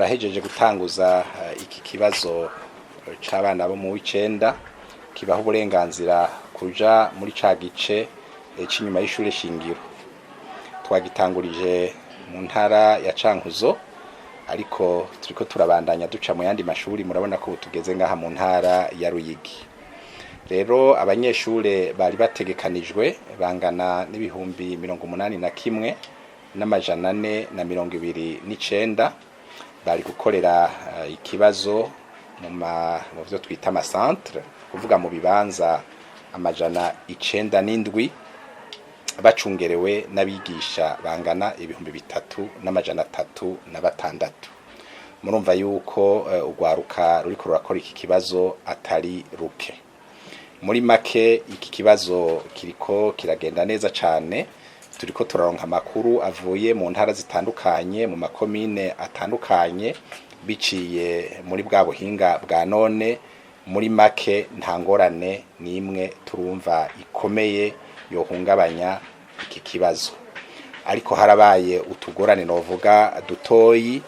Turahejeje gutanguza iki kibazo c'abana bo mu w'icenda kibaha uburenganzira kuja muri ca gice c'inyuma y'ishure shingiro. Twagitangurije mu ntara ya Cankuzo, ariko turiko turabandanya duca mu yandi mashuri. Murabona ko tugeze ngaha mu ntara ya Ruyigi. Rero abanyeshure bari bategekanijwe bangana n'81,429 bari gukorera ikibazo mu vyo twita amacentre, kuvuga mu bibanza 907, bacungerewe n'abigisha bangana 3,306. Murumva yuko urwaruka ruriko rurakora iki kibazo atari ruke. Muri make, iki kibazo kiriko kiragenda neza cane. Turiko turaronka amakuru avuye mu ntara zitandukanye, mu makomine atandukanye, biciye muri bwa buhinga bwa none. Muri make, nta ngorane n'imwe turumva ikomeye yohungabanya iki kibazo, ariko harabaye utugorane novuga dutoyi,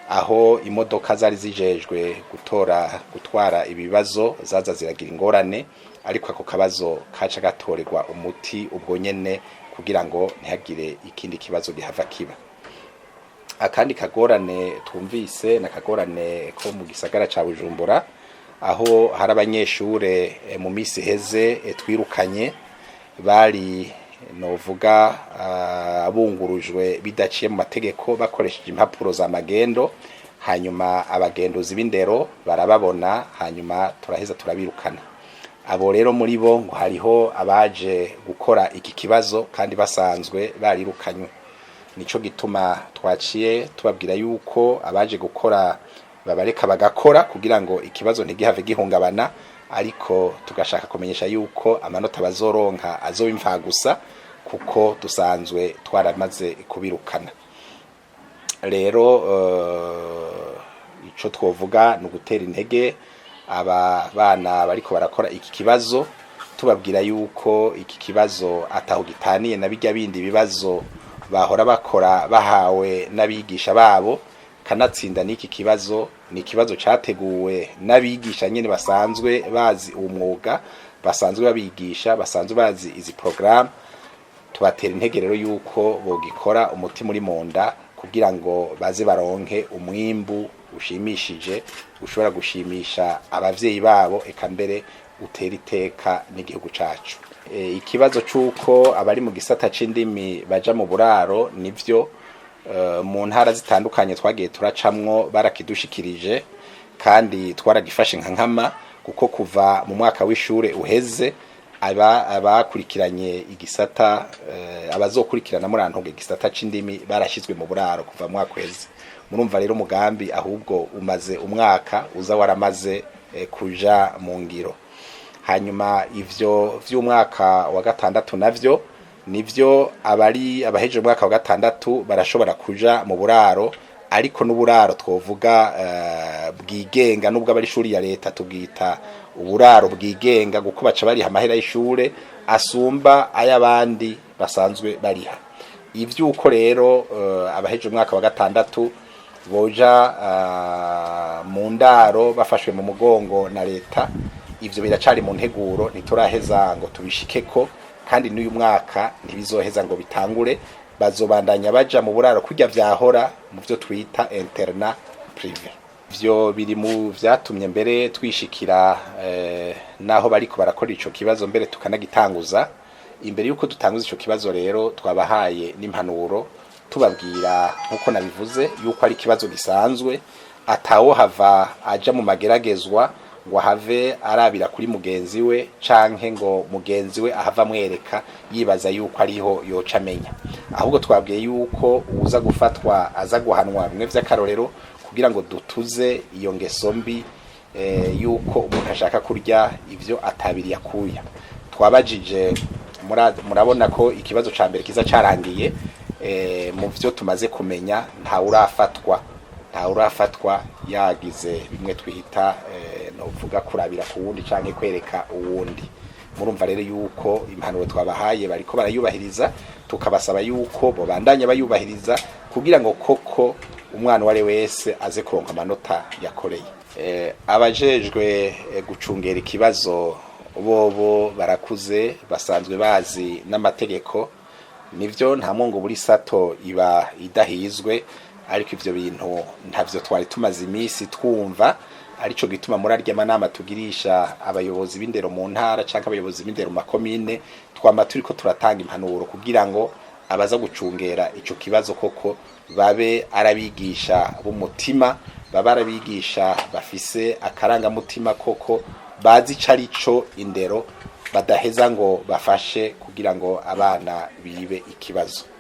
aho imodoka zari zijejwe gutora gutwara ibibazo zaza ziragira ingorane, ariko ako kabazo kaca gatorerwa umuti ubwo nyene kugira ngo ntihagire ikindi kibazo gihava kiba. Akandi kagorane twumvise na kagorane ko mu gisagara ca Bujumbura, aho hari abanyeshure mu misi iheze twirukanye, bari novuga bungurujwe bidaciye mu mategeko, bakoresheje impapuro za magendo. Hanyuma abagenduzi b'indero barababona, hanyuma turaheza turabirukana. Abo rero muri bo ngo hariho abaje gukora iki kibazo kandi basanzwe barirukanywe. Nico gituma twaciye tubabwira yuko abaje gukora babareka bagakora kugira ngo ikibazo ntigihave gihungabana, ariko tugashaka kumenyesha yuko amanota bazoronka azoba imfagusa, kuko dusanzwe twaramaze kubirukana. Rero ico twovuga ni ugutera intege aba bana bariko barakora iki kibazo, tubabwira yuko iki kibazo ataho gitaniye na bijya bindi bibazo bahora bakora bahawe n'abigisha babo. Kanatsinda n'iki kibazo ni ikibazo categuwe n'abigisha nyene basanzwe bazi uwo mwuga, basanzwe babigisha, basanzwe bazi izi programme. Tubatera intege rero yuko bogikora umutima uri munda kugira ngo baze baronke umwimbu ushimishije, ushobora gushimisha abavyeyi babo, eka mbere utera iteka n'igihugu cacu. Ikibazo c'uko abari mu gisata c'indimi baja mu buraro, nivyo, mu ntara zitandukanye twagiye turacamwo barakidushikirije, kandi twaragifashe nka nkama, kuko kuva mu mwaka w'ishure uheze aba abakurikiranye igisata abazokurikirana muri antonge igisata c'indimi barashizwe mu buraro kuva mu mwaka uheze. Murumva rero umugambi ahubwo umaze umwaka uza waramaze kuja mu ngiro. Hanyuma ivyo vy'umwaka wa gatandatu navyo nivyo, abari abahejeje umwaka wa gatandatu barashobora kuja mu buraro, ariko n'uburaro twovuga bwigenga. Nubwo abari ishuri ya leta, tubwita uburaro bwigenga kuko baca bariha amahera y'ishure asumba ay'abandi basanzwe bariha. Ivyuko rero abahejeje umwaka wa gatandatu boja mu ndaro bafashwe mu mugongo na leta, ivyo biracari mu nteguro, ntituraheza ngo tubishikeko, kandi n'uyu mwaka ntibizoheza ngo bitangure. Bazobandanya baja mu buraro kurya vyahora mu vyo twita internat privé. Ivyo biri mu vyatumye mbere twishikira naho bariko barakora ico kibazo, mbere tukanagitanguza. Imbere yuko dutanguza ico kibazo rero, twabahaye n'impanuro, tubabwira nkuko nabivuze yuko ari ikibazo gisanzwe, atawo hava aja mu mageragezwa ngo ahave arabira kuri mugenzi we, canke ngo mugenzi we ahava amwereka yibaza yuko ariho yoca amenya. Ahubwo twabwiye yuko uza gufatwa aza guhanwa bimwe vy'akarorero, kugira ngo dutuze iyo ngeso mbi yuko umuntu ashaka kurya ivyo atabiriye akuya. Twabajije, murabona ko ikibazo ca mbere kiza carangiye. Mu vyo tumaze kumenya, nta urafatwa, nta urafatwa yagize bimwe twita novuga kurabira ku wundi canke kwereka uwundi. Murumva rero yuko impanuro twabahaye bariko barayubahiriza, tukabasaba yuko bobandanya bayubahiriza kugira ngo koko. koko umwana uwo ari wese aze kuronka amanota yakoreye. Abajejwe gucungera ikibazo bobo barakuze, basanzwe bazi n'amategeko. Nivyo, nta mwongo buri sato iba idahizwe, ariko ivyo bintu ntavyo twari tumaze iminsi twumva. Arico gituma muri arya manama tugirisha abayobozi b'indero mu ntara canke abayobozi b'indero mu makomine, twama turiko turatanga impanuro kugira ngo abaza gucungera ico kibazo koko babe arabigisha b'umutima, babe arabigisha bafise akarangamutima koko, bazi ico arico indero, badaheza ngo bafashe kugira ngo abana bibe ikibazo.